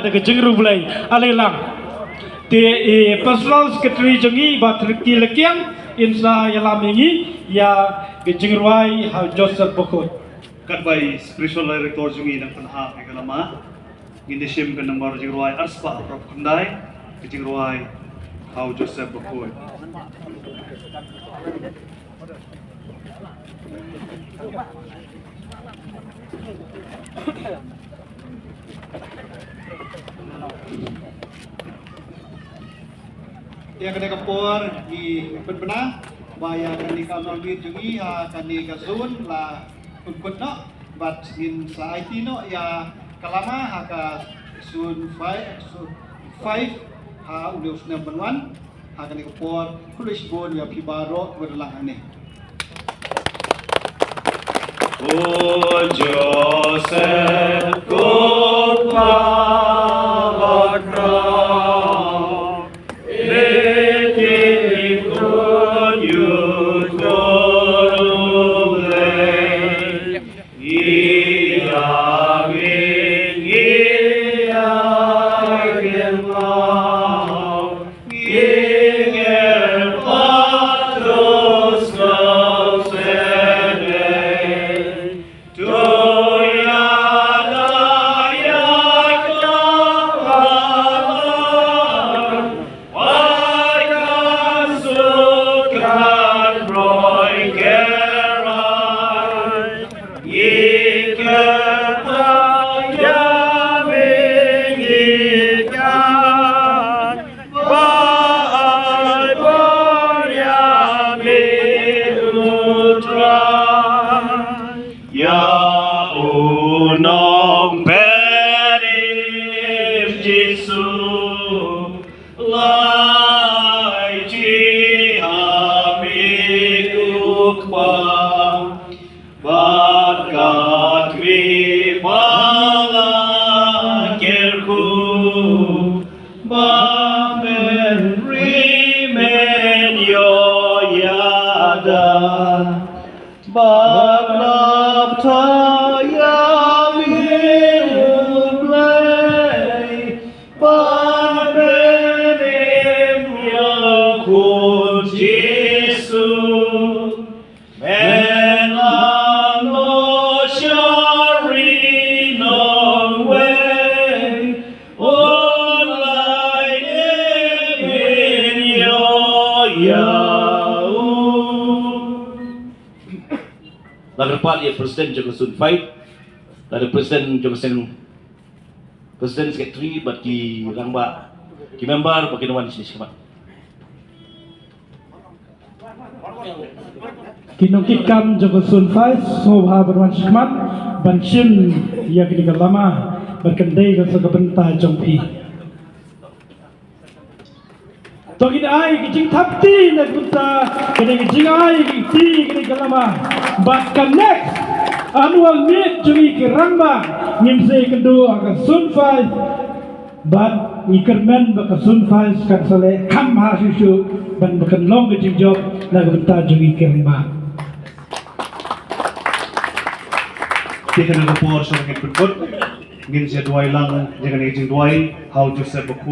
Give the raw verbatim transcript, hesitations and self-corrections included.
Ka jingriewblei, ale lang. Te i personal secretary jong ngi Bah Trikti Lakiang in sa ïalam ïa ngi ïa ka jingrwai ha u Joseph Bakhuid. Katba i spiritual director jong ngi nang pynhap ïa ka lama, ngin da shim ka nambar jingrwai arspah arphew khyndai, ka jingrwai ha u Joseph Bakhuid. Ïa kane ka por ngi pynbna ba ïa kane ka honour meet jong ngi ha kane ka zone la pynkut noh bad ngin sa aiti noh ïa ka lama ha ka zone five, zone five ha une u snem ban wan. Ha kane ka por, khublei shibun ïa phi baroh kiba dang lang hangne. O Joseph ko pa bakra, e ki ko yu ko le. Ïa u nongpeit im Jisu, lai jia ha me ko Kpa, bad ka khmih ba la kyrkhu, ba men ri men ïoh ïada. Bad lap ta ïa me U Blei, bad men im ïa u Khun Jisu. Men lam noh sha ri nongwei, un lai im ïoh ïa u. La kyrpad ïa President jong ka Zone Five, lada President jong ka seng, President, Secretary bad ki rangbah, ki member ba kin wan sha khmat. Ki nongkitkam jong ka Zone Five sngewbha ban wan sha khmat ban shim ïa kane ka lama bad kan dei ka sa ka bynta jong phi. To ngin ai ka jingthap kti na ka bynta kane ka jingai kti kane ka lama. Bad ka next annual meet jong ngi ki rangbah ngim sa ïakynduh ha ka Zone Five. Bad ngi kyrmen ba ka Zone Five kan sa leh kham bha shuh shuh ban ba kan long ka jingjop na ka bynta jong ngi ki rangbah. Te kane ka por sha ngin pynkut, ngin sa duwai lang ïa kane ka jingduwai ha u Joseph Bakhuid.